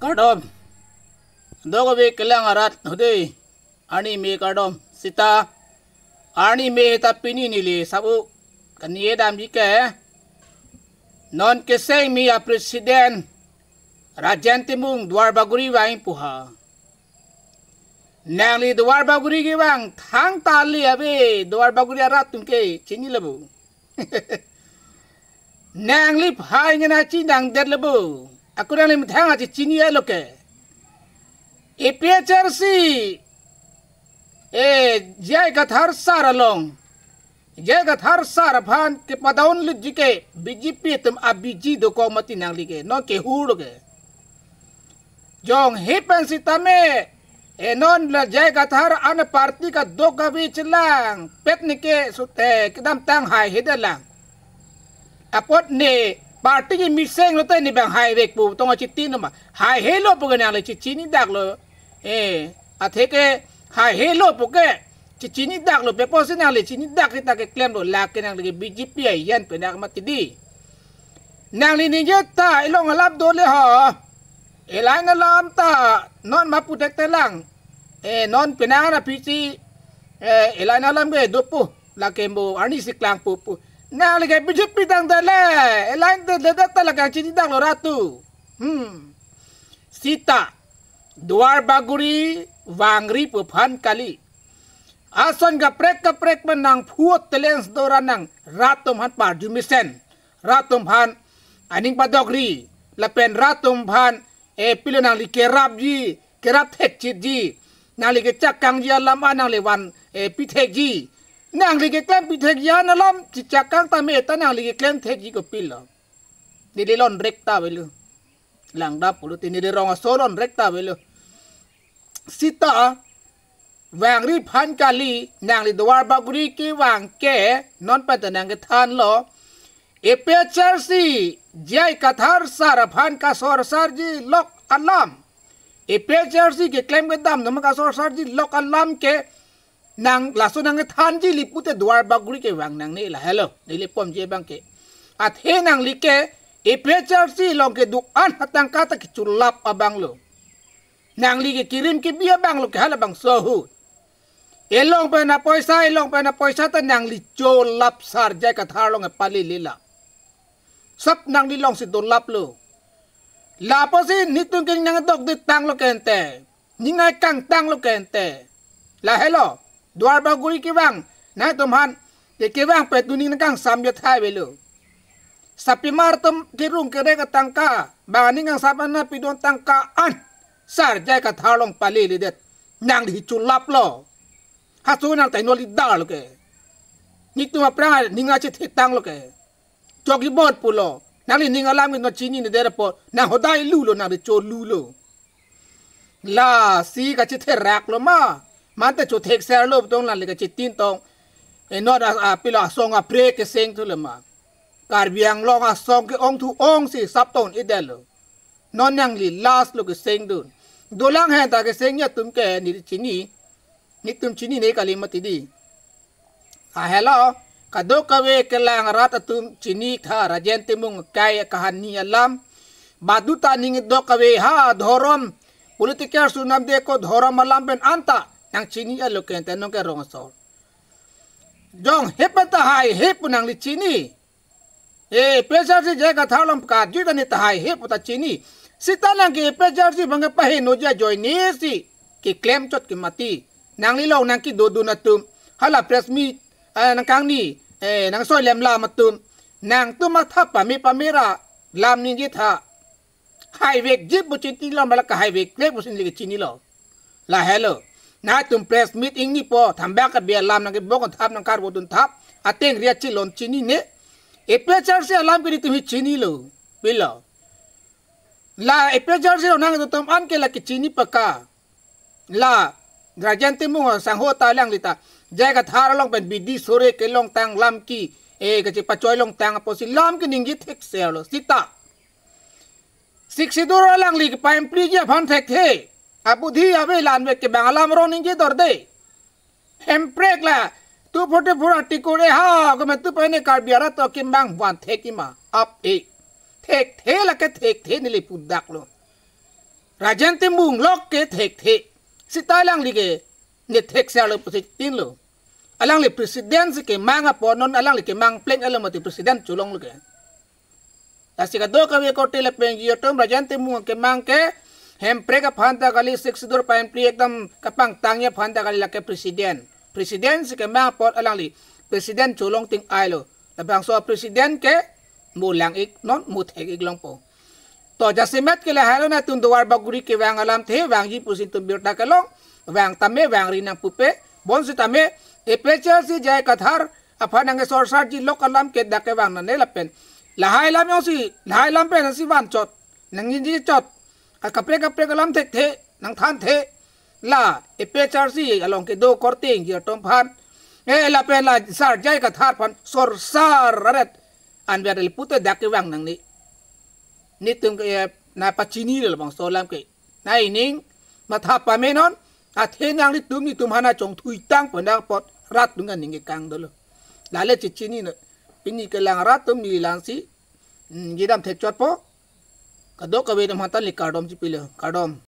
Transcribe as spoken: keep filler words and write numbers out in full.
Kardom. Dokave kelang arat hode. Arni me kardom. Sita. Arni me ta pini neli sabu kani edamji ke. Non keseng me a president Rajen Timung Duar Bagori vang puha. Nangli Duar Bagori kevang thangta le ave, Duar Bagori arat atum ke chini labu. Nangli phai ngena chi nang det labu. Ako nangli methang achi chini alo ke. A P H L C, eh, J I Kathar sar along. J I Kathar sar aphan kepadown lutji ke B J P atum abiji dokok mati nangli ke. Non kehur lo ke. Jong he pen sitame, eh, non la J I Kathar an party kadokave chelangpet ne ke sut, eh, kedamtang haihe detlang. Apot ne party ke miseng lote ne bang haivek pu tong achitin ma. Haihelo pu ke nangli chi chini dak lo. Eh, athe ke haihelo pu ke chi chini dak lo, pepo si nangli chini dak kita keklem lo, lake nangli ke B J P ayan pen dak mati di. Nangli ningje ta ilong alam do le ho. Elain alam ta non mapu dek telang. Eh, non penang na pisi, eh, elain alam ke dopo. Lake mo arni si klang pupu. Nangli ke B J P dang dale. Elain de de ta lake chini dak lo ratu. Hmm. Sita. Duar Bagori vangri pu aphan kali. Ason kaprek kaprek pen nangphu talents do ra nang rat atum aphan parju mesen. Rat atum aphan aning padokri. Lapen rat atum aphan, eh, pilo nangli kerapji, kerap thekchitji. Nangli kechakangji alam an nangli van, eh, pithekji. Nangli keklem pithekji an alam chichakang tame ta nangli keklem thekji kopilo. Neli lonrek ta avelo. Langdap pulo te neli rong aso lonrek ta avelo. Sita vangri aphan kali, nangli Duar Bagori kevang ke non pen ta nangkethanlo. A P H L C J I Kathar sar aphan kasorsarji lok alam. A P H L C keklem kedam atum kasorsarji lok alam ke nang laso nangkethanji li pute Duar Bagori kevang nangne, lahelo neli pomji abang ke. Athe nangli ke A P H L C along kedo-an atangka ta kecholap abang lo. Nangli ke kirim kebi abang lo ke halabangso ahut. Elong pen apoisa, elong pen apoisa ta nangli cholap sar J I Kathar along epalele la. Sap nangli along si dolap lo. Lapusi netum ke ning nangdok detang lo ke ante. Ning ai kangtang lo ke ante. Lahelo. Duar Bagori kevang. Nangtum aphan. Ke kevang pen tu ning nangkangsam jo thai avelo. Sapimar atum kerung kerek atangka. Bang aning kangsam an pidun tangka an. Sar J I Kathar along paleledet. Nangli cholap lo. Hasu nang tai noli dar lo ke. Netum aphrang ning achethe tang lo ke. Chok ibon pulo. Nangli ning alam ke non chinine det apot. Nang hodai lu lo, nangli cholu lo. Lasi kachetherak lo ma. Mante chothekser lo tong nangli kachitin tong. E non a, a pilo asong apre keseng thu lo ma. Karbi Anglong asong ke-ong thu ong si sap tong-un-edetlo. Non nangli last lo kesengdun. Dolang hen ta kesengji atum ke neli chini. Netum chinine kali mati di. Lahelo, kadokave kelang arat atum chini tha Rajen Timung kai kahani alam. Badu ta ning dokave ha dhorom. Political sunam de ko dhorom alam pen anta nang chini alo ke ante non ke rong asor. Jong he pen ta haihe pu nangli chini. E, A P H L C J I Kathar along pekatju ta ne ta haihe pu ta chini. Sita nang ke A P H L C abang ke pahenoji ajoine si keklem chot ke mati. Nangli along nang kedodun atum. Hala press meet, eh, nangkangni, eh, nangsoilem lam atum. Nangtum matha pame pame ra lam ningje tha. Haivekji pu chini lo, malak haivekvek pusi neli kechinilo. Lahelo. Nangtum press meet ingnipo, thambak abi alam nangkebok thap nangkarvo dun thap. Ateng ria chilon chinine. A P H L C alam ke netum hi chinilo. Pilo. La A P H L C along nangtum an ke la kechini paka. La Rajen Timung sangho ta lang lita. J I Kathar along pen bidi sore kelongtang lam ki. Eh, kachepachoi longtang apotsi lam ke ningje thekser lo. Sita. Sixth Schedule alangli kepa-impliji aphan thekthe. Abudhi ave la-an vek ke bang alam ro ningje dorde. Hemprek la two forty-four article e ha, komat tu pene Karbi arat atum kembang van thek-i ma. Ap e. Thekthe lake thekthe neli pudak lo. Rajen Timung lok ke thekthe. Sita alangli ke ne thekser lo pusi tin lo. Alangli president si kemang apot non alangli kemang pleng alo mati president cholong lo ke. Lasi kadokave korte lapen G R atum Rajen Timung kemang ke Hemprek aphan ta kali, Sixth Schedule pa-employee ekdom kapangtangji aphan ta kali, lake president. President si kemang apot alangli president cholong ting ai lo. Labangso president ke mo lang-ik non, mo thek-ik longpo. To jasemet ke lahai lo, netum Duarbagori kevang alamthe vangji pusi netum birta kelong, vang tame vangri nang pupe, bonsitame A P H L C J I Kathar aphan nangsorsarji lok alam ke dak kevang nane lapen. Lahai alam jongsi, lahai alam pen si vanchot, nangningjechot. Akaprek kaprek alam thekthe, nangthanthe. La A P H L C along kedo korte G R atum aphan, eh, lapen la sar J I Kathar aphan sorsar aret anver le pute dak kevang nangne. Netum ke, eh, nangpachini le labangso alam ke. Nangning matha pame non, athe nanglitum netum aphan chongthuitang pon dak apot rat atum aning kekang dolo. Lale chechini non. Pini kelang rat atum neli langsi, hmm, jidam thekchotpo. Kadokave atum aphan ta neli kardom chipilo. Kardom.